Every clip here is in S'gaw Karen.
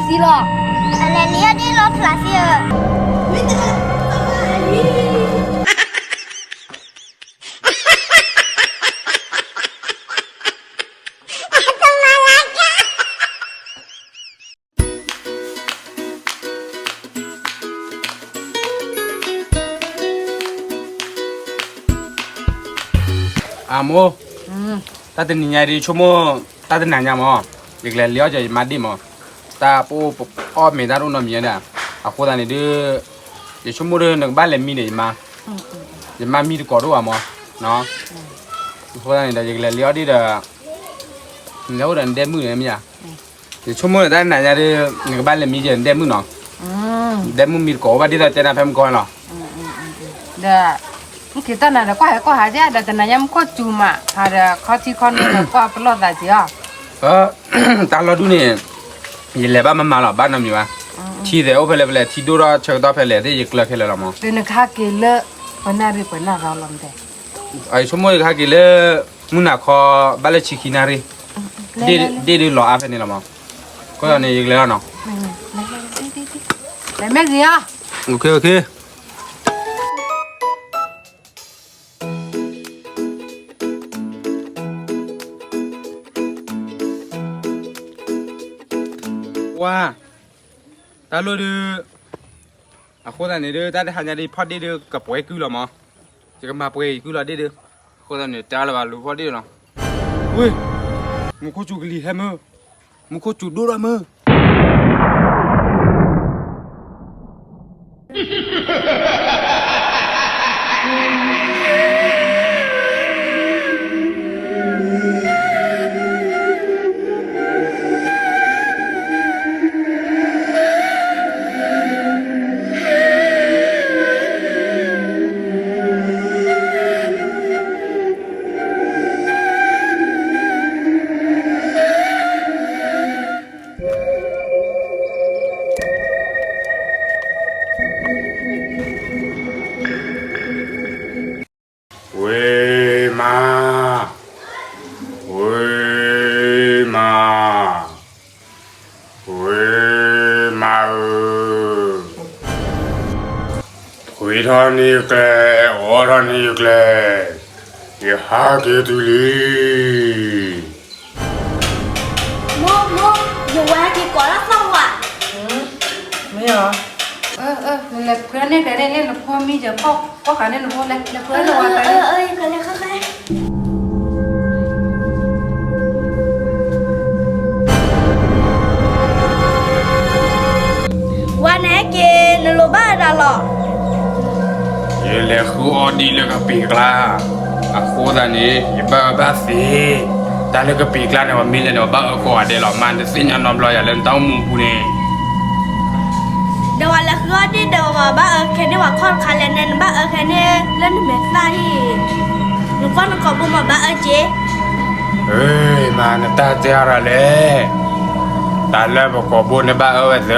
သံလီၤ, အလဲၤလံအီၣ်ဒ့ၣ်လီၤဖျးသံဧၢ. အမိၢ်, တၢ်တနံၤညါဒ်ဆိကမိၣ်, တၢ်တနံၤညါမး, ယကလဲၤလံအီၣ်ကၢယမါဒ့ၣ်မး, တၢ်ပအိၣ်အီၣ်မ့ၤတၢ်တအိၣ်နီတမံၤဒီး, အဃိသတးန့ၣ်ဒ်, ယဆိကမိၣ်ဒီးနကဘၣ်လဲၤမံဒီးယမါ, ယမါမံတကိးဒိၣ်ဘၣ်မး, အဃိသတးန့ၣ်ဒီး ယကလဲၤလံအီၣ်ဒ့ၣ်ဒီး, နလဲၤအိၣ်ဒီးနဒဲမုၣ်န့ၣ်မ့ၢ်ဧါ. ယဆိကမိၣ်န့ၣ် တၢ်နံၤညါဒ်, နကဘၣ်လဲၤမံကၢနဒဲမုၣ်နီၤ, ဒဲမုၣ်မံတကိးအိၣ်ဘၣ်ဒ်သိးတဲနၤဖဲမုၢ်ကီၢ်လီၤ. ဒီး, မုၢ်က့ၤတၢ်နၤဒီးကွၢ်ဟဲကွၢ်ဟးကဲဒီး တနံၤညါမူခိၣ်စူၤမး ဟးဒီးခီထံခီနိဒီးကွၢ်ပလီၢ်သးက့ၤအီၤ, တၢ်လီၤဒူၣ်န့ၣ်, ယလဲၤဘၣ်မၤမၤလီၤ ဘၣ်နီတမံၤဘၣ်, ထံသဲးအိၣ်ဖဲလဲၣ်ဖဲလဲၣ် ထံဒိၣ်ထီၣ်ဆၢကတီၢ်ဖဲလဲၣ်သ့ၣ် ယကျၢၤခဲလၢာ်လီၤမး, ဒီးနကဟဲက့ၤလၢ, ပနၢ်ရံၣ်ပနၢ်ရီလီၤမတဲ, ယဆိကမိၣ်ယကဟဲက့ၤလၢ, မုၢ်နၤခီ, ဘၣ်လၢဆံခံနၣ်ရံၣ်, ဒ့ၣ်ဒုးလီၤအါဖဲန့ၣ်လီၤမး, အဃိသတးန့ၣ် ယကလဲၤလီၤနီၤ, လဲၤမ့ၢ်ဂ့ၤဧါ, ဝါ, တၢ်လိၣ်ဒုး, အဃိသတးန့ၣ်ဒုး တၢ်တဟါညါဒ်ဖီၣ်ဒ့ၣ်ဒုးကပှဲၤကုၢ်လီၤမး, ယကမၤပှဲၤအံၤကုၢ်လီၤဒ့ၣ်ဒုး, အဃိသတးန့ၣ် တၢ်လၢၤဘၣ်လူၤဖီၣ်ဒ့ၣ်လီၤ, ဝ့ၢ်, မူခိၣ်စူၤကလံၤဟဲမုၢ်, မူခိၣ်စူၤဒိၣ်ထီၣ်မုၢ် ဝ့ၢ်မါ, ဝ့ၢ်မါ, ဝ့ၢ်မါဧၢ, ဖှ့ထီၣ်န့ၢ်ယကျဲ, အိးထီၣ်န့ၢ်ယကျဲ, ယဟးက့ၤတုၤလံ. မိၢ်, မိၢ်, ယဝၤဟဲက့ၤကိးလၢသီၣ်ဝၤ. မ့ၢ်ဧါ, နလဲၤဖှ့န့ၢ်ကျဲန့ၣ် နဖိမံယၤဖီၣ်ဃာ်န့ၢ်နဖိလဲၣ်, နဖှ့လၢဝၤကျဲန့ၣ်. ဝၤန့ၣ်ဟဲက့ၤ နလိၣ်ဘၣ်အဒၣ်လီၤ. ယလဲၤဃုအီၣ်ဒ့ၣ်လၢကပံာ်ကျါ, အဃိသတးန့ၣ် ယဘၣ်အၢဘၣ်သီ, တၢ်လၢကပံာ်ကျါန့ၣ် ပှၤမ့ၢ်လဲၤန့ၣ် ပှၤဘၣ်အၢကိးဂၤဒဲးလီၤ. မ့ၢ်နသ့ၣ်ညါနီတဘျီယၤလၢနတၢ်အိၣ်မူပူၤန့ၣ် ဒီးဝၤလဲၤဃုအီၣ်ဒ့ၣ်ဒီး ပှၤဘၣ်အၢခဲန့ၢ်ပှၤခီတခါလဲၣ်န့ၣ် နဘၣ်အၢခဲန့ၢ်လၢနမဲာ်သၣ်အံၤ, နကွၢ်နကိာ်ဘိမ့ၢ်ဘၣ်အၢက့ၤ. အၢ, မ့ၢ်နတၢ်တဲအါဒၣ်လဲၣ်, တၢ်လၢပကိာ်ဘိန့ၣ်ဘၣ်အၢဝဲသၢ,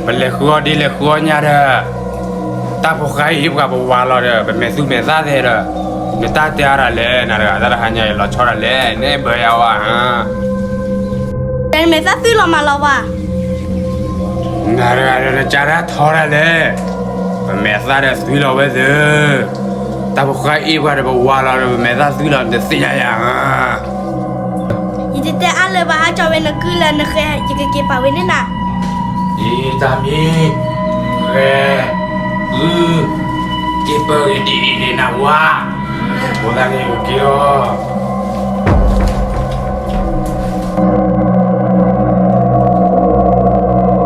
ပလဲၤဃုအီၣ်ဒ့ၣ်လဲၤဃုအီၣ်ညၣ်ဒီး တၢ်ဖိဃါအံၤပှၤပဝၤလီၤဒီး ပမဲာ်သူမဲာ်သၣ်သဲဒီး, နတၢ်တဲအါဒၣ်လဲၣ်, နတဂၤတၢ်တဟါညါအံၤ လီၤဆီဒၣ်လဲၣ်, နအဲၣ်ဘၢယၤဝဲဧါ. နမဲာ်သၣ်သွံလီၤမးလီၤဝဲ. နတဂၤဒီးနကါတၢ်ထီဒၣ်လဲၣ်, ပမဲာ်သၣ်ဒီးသွံလီၤဝဲသၢ, တၢ်ဖိဃါအံၤပှၤဒီးပဝၤလီၤဒီး ပမဲာ်သၣ်သွံလီၤ နတသ့ၣ်ညါယၤဧါ. ယတတဲအါလၢၤဘၣ်, ဟးကၠီဝဲနကုလၢနဃဲ ယကက့ၤပာ်ဝဲန့ၣ်နၤ. အံၤတၢ်မံ, ဃဲ, အု, က့ၤပၢၤဂ့ၤဒ်အံၤန့ၣ်နဝၤ, အဃိသတးန့ၣ်က့ၤလီၤ. မ့ၢ်အီၤ မ့ၢ်အီၤ ဖဲ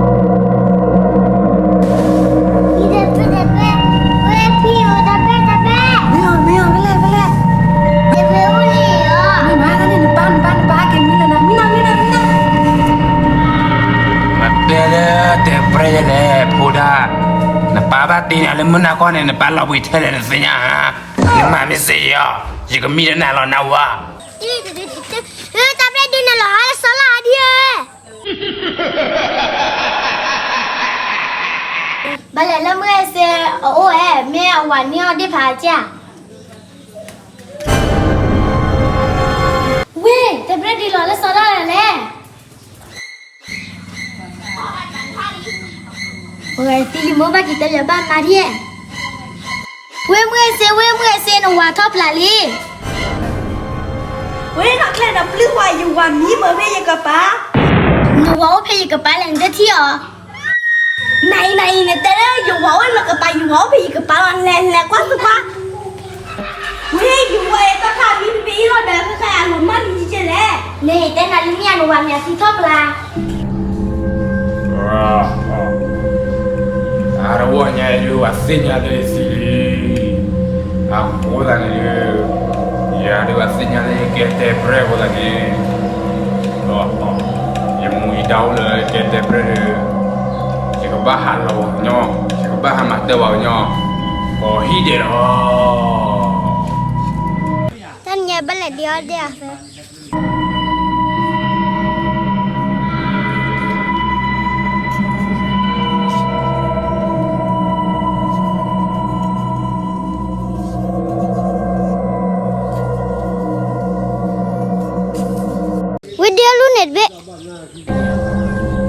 လဲၣ် ဖဲလဲၣ်, မ့ၢ်မၤတၢ်န့ၣ် နပၢ် နပၢ် နပၢ်ဟဲက့ၤမံလၢနၤ, မံနီၤ မံနီၤ မံနီၤ. မ့ၢ်တဲလၢတဲပြဲယဲလဲၣ် ဖိဒၣ်, နပၢ်ဘၣ်တ့နၤလၢမုၢ်နၤခီန့ၣ် နပၢ်လီၤဘှံးထဲလဲၣ် နသ့ၣ်ညါဧါ, နမၤမ့ၢ်စ့ၢ်ကီး, ယကမံလၢနၤလီၤနဝၤ. တၢ်ပြဲဒုးနလီၤဟါလၢစီၤလါဟးဒံဧၢ. ဘၣ်လဲၣ်လၢမုၢ်ဂဲၤစ့အအိၣ်ဝဲ မ့ၢ်အဝၤန့ၢ်အီၣ်ဒ့ၣ်ဖးကဲဧါ. ဝ့ၢ် တဲပြဲၢ်ဒုးလီၤလၢစီၤဒၣ်လဲၣ်. ပှၤသံလံမိၢ်ဘၣ်က့ၤတဲလၢၤဘၣ်မၤဒ်. ဝ့ၢ်မုၢ်စ့ ဝ့ၢ်မုၢ်စ့ နဝၤထီၣ်ဖျါလံ. ဝ့ၢ်နီၢ်ကျဲဒီးပျုၢ်ဝၤ ယဝၤမံမၢဖဲယကပၤ. နဝၤအိၣ်ဖဲယကပၤလဲၣ် နတထံၣ်အီၤ. နအံၤ နအံၤ နတဲလၢယဝၤအိၣ်လၢနကပၤ ယဝၤအိၣ်ဖဲယကပၤလီၤ လဲၤ လဲၤကွၢ်သပှၢ်. ဝ့ၢ် ယဝၤအတၢ်ခါမံဖဲအံၤလီၤဒီး ခဲခါအလိၤမၢ်နံၤကဲလဲၣ်. နဟ့ၣ်တဲနၤလၢမ့ၢ်အနဝၤမ့ၢ်အသံထီၣ်ဖျါ. အါတဝီညါအံၤ ယဝၤသ့ၣ်ညါလၢယသံလံ. အဃိသတးန့ၣ်ဒီး ယၤဒုးဘၣ်သ့ၣ်ညါလၢယကဲတဲပြဲၢ်အဃိသတးန့ၣ် ယမူယဒါအိၣ်လၢကဲတဲပြဲၢ်ဒီး ယကဘၣ်ဟးလီၤပှၤကညီ, ယကဘၣ်ဟးမၤတၢ်ပှၤကညီ, ကိးဟံၣ်ဒဲးလီၤ. တၢ်နညါဘၣ်လဲၣ်ဒ်အီၤဒဲးအသၢ ဝံၤဒုးအလူန့ၣ်တဘ့ၣ်.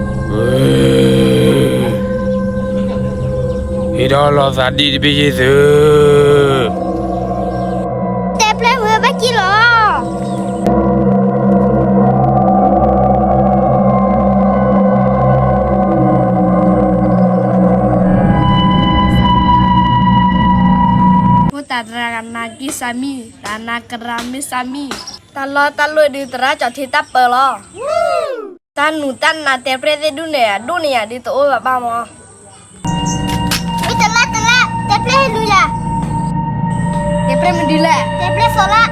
ဟ့ၣ်ဒီးလီၤသးဒ်တဘ့ၣ်ယ့ၢ်သု. တဲပြဲၢ်ဝဲဘၣ်ကံၣ်လီၤ. ဖိသၣ်သရၣ်ကနၣ်က့ၤစၢ်မံၤ, တၢ်နၢ်ကရၢမ့ၢ်စၢ်မံၤ, တၢ်လီၢ်တၢ်လီၢ်ဒုးသရၣ်ကၠီၣ်ထံတၢ်ပၢလီၤ. တၢ်နူၢ်တၢ်နၢ်တဲပြဲၢ်သ့ၣ်ဒုးန့ၣ် အဒိၣ်န့ၢ်ယၤဒုးတအိၣ်ဘၣ်ဘၣ်မး. ဝံၤတလၢတလၢ တဲပြဲၢ်ဟဲလူၤယၤ. တဲပြဲၢ်မနုၤလဲၣ်. တဲပြဲၢ်စီၤလါ.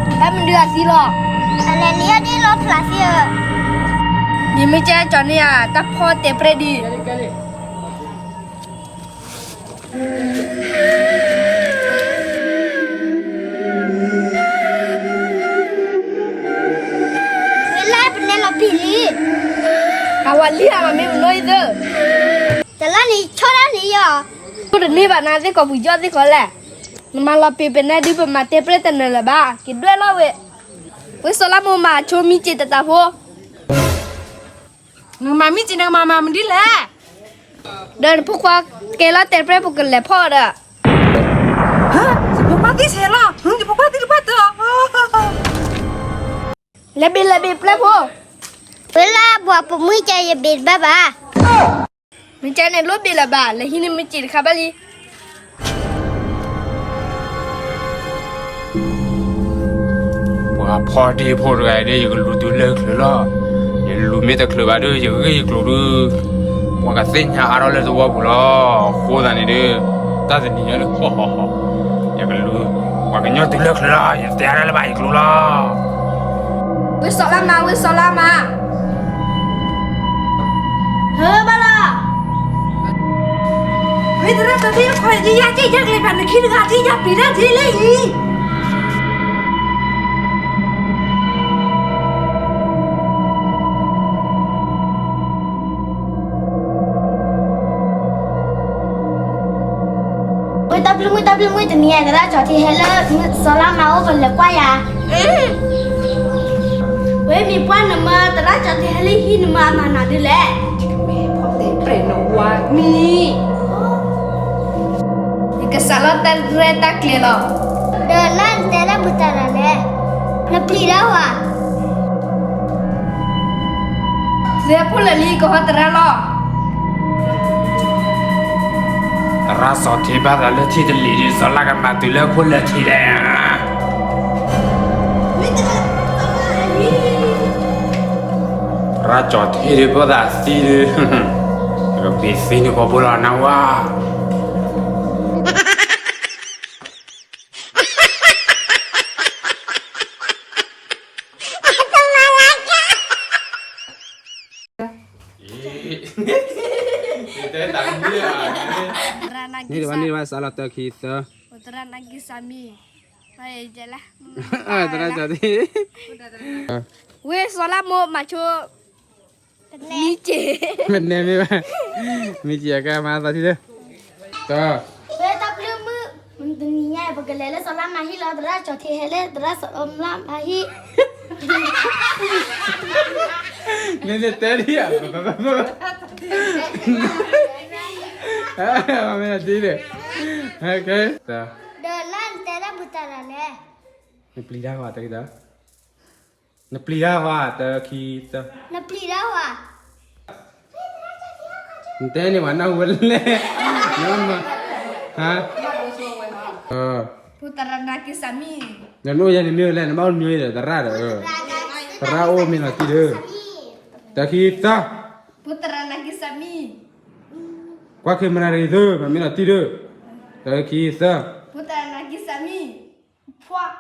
တၢ်မနုၤအသံလီၤ. အလဲၤလံအဒ့လီၤဖျးသံဧၢ. မ့မ့ၢ်ကဲကၠီၣ်န့ၣ်ဧါ တၢ်ဖီတဲပြဲၢ်ဒံး. ဝဲလၢပနဲလီၤပံာ်လံ. အဝၤလံဧါမ့ၢ်ပနီၢ်အံၤသၢ. တလါန့ၣ်ဆီဒၣ်န့ၣ်ယီၤ. အိၣ်တန့ၢ်ဘၣ်နၤသ့ၣ်ကီၢ်ပူၤကၠီၣ်သ့ၣ်ဃီလဲၣ်. နမၤလီၤပံာ်ပနဲဒုးပမၤတဲပြဲၢ်တနၢၤလၢၤဘၣ် က့ၤဒွဲၣ်လီၤဝဲ. ဝဲစီၤလါမိၢ်မၤဆိမံစ့တတးဖိ နကမၤမံစ့နကမၤမၤမနုၤလဲၣ်. ဒီးနဖိခွါကဲလီၤတဲပြဲၢ်ပကလဲၤဖီၣ်ဒီး. ယဖိခွါသံဆဲးလီၤ, ယဖိခွါသံတဘၣ်တၢ်. လဲၤဘ့ၣ်လဲၤဘ့ၣ်ပြဲၢ်ဖိ. ဝဲလၢပှၤပမုၢ်ကဲယဘ့ၣ်တဘၣ်ဘၣ်. မ့ၢ်ကဲန့ၣ်လိၣ်ဘ့ၣ်လၢၤဘၣ် လဲၤဟံးန့ၢ်မံစ့တခါဘၣ်လံ. ပှၤဖီတ့ၢ်ဖိတဂၤအံၤဒီး ယကလူၤတုၤလၢချုးလီၤ. ယလူၤမ့ၢ်တချုးဘၣ်ဒီး ယဂ့ၢ်ယကျိၤဒီး ပှၤကသ့ၣ်ညါအါထီၣ်လၢသဝီပူၤလီၤ. အဃိသတးန့ၣ်ဒီး တၢ်တနံၤညါလၢ ယကလူၤ ပှၤကညီတုၤလၢချုးလီၤ. ယတဲအါထီၣ်လၢဘၣ်ယကျိၤလီၤ. ဝ့ၢ်စီၤလါမါ, ဝ့ၢ်စီၤလါမါ. ဟၢဘၣ်လီၤ. ဝ့ၢ်သရၣ်တဒ့ခွဲးဒ်ယၤက့ၢ်ယၤကလဲၤဖးနခံတဂၤဒ်ယၤပျံၤတၢ်ဒ်လဲၣ်အံၤ. ဝ့ၢ်တၢ်ပျုၢ်မုၣ် တၢ်ပျုၢ်မုၣ် တနံၤအံၤ သရၣ်ကၠီၣ်ထံဟဲလၢစီၤလါမါအိၣ် ပလဲၤကွၢ်ယၤ. ဝ့ၢ်မ့ၢ်ပှၢ်နမၢ သရၣ်ကၠီၣ်ထံဟဲလၢဟံၣ်နမၢအမၤနၤဒ်လဲၣ်. ယကမ့ၢ်ဖီတဲပြဲၢ်နဝၤမံၤ ယကစးလီၤတၢ်ရဲၣ်တၢ်ကျဲၤလီၤ. ဒီးလၢနတဲတၢ်မုာ်တၢ်ရၤလဲၣ်, နပျံၤဒၣ်ဝဲ. သ့ၣ်ဖိလၢာ်လံကဟီသရၣ်လီၤ. သရၣ်စီၤထံဘၣ်သးလၢထံတလံၤဒ် စီၤလါကမၤတုၤလၢဖိလၢာ်ထံလဲၣ်. သရၣ်ကၠီၣ်ထံဒ်ဖိသၣ်သံဒ်, ကဘ့ၣ်သံနကီၢ်ဖိလီၤနဝၤ. န့ၣ်တဘၣ်န့ၣ်တဘၣ် စးလီၤတၢ်ခံသၢ, သရၣ်ကၠီၣ်ထံ, ဝ့ၢ်စီၤလါမိၢ်မၤဆိ မံစ့, မ့ၢ်န့ၣ်မ့ၢ်ဘၣ်, မံစ့အကမၤသးထံလၢ, ဝ့ၢ်တၢ်ပျုၢ်မုၣ်, တနံၤညါအံၤ ပကလဲၤလၢစီၤလါမါဟံၣ်လီၤ, သရၣ်ကၠီၣ်ထံဟဲလၢသရၣ်စီၤလါမါဟံၣ်. နတဲဒံဧါ, မ့ၢ်နတံၢ်ဒီး, ဒီးနတဲတၢ်ပူၤတၢ်ရၤလဲၣ်, နပျံၤတၢ်ဝဲတၢ်ခံသၢ, နပျံၤတၢ်ဝဲတၢ်ခံသၢ, နပျံၤတၢ်ဝဲ, နတဲန့ၣ်ဝဲနၢ်ဟူဝဲလဲၣ်, ဟါ, ဖိသရၣ်နာ်က့ၤစၢ်မံၤ, နအိၣ်ယဲန့ၣ်မ့ၢ်ဝဲလဲၣ်, နဘၣ်အိၣ်မ့ၢ်ဝဲဒီးသရၣ်ဒီး, သရၣ်အိၣ်မ့ၢ်လီၤတံၢ်ဒီး, တၢ်ခံသၢ, ဖိသရၣ်နာ်က့ၤစၢ်မံၤ, ကွၢ်ခဲမရၤတဂ့ၤသၢ, မ့ၢ်လီၤတံၢ်ဒီး, တၢ်ခံသၢ, ဖိသရၣ်နာ်က့ၤစၢ်မံၤ, ဖှၢ်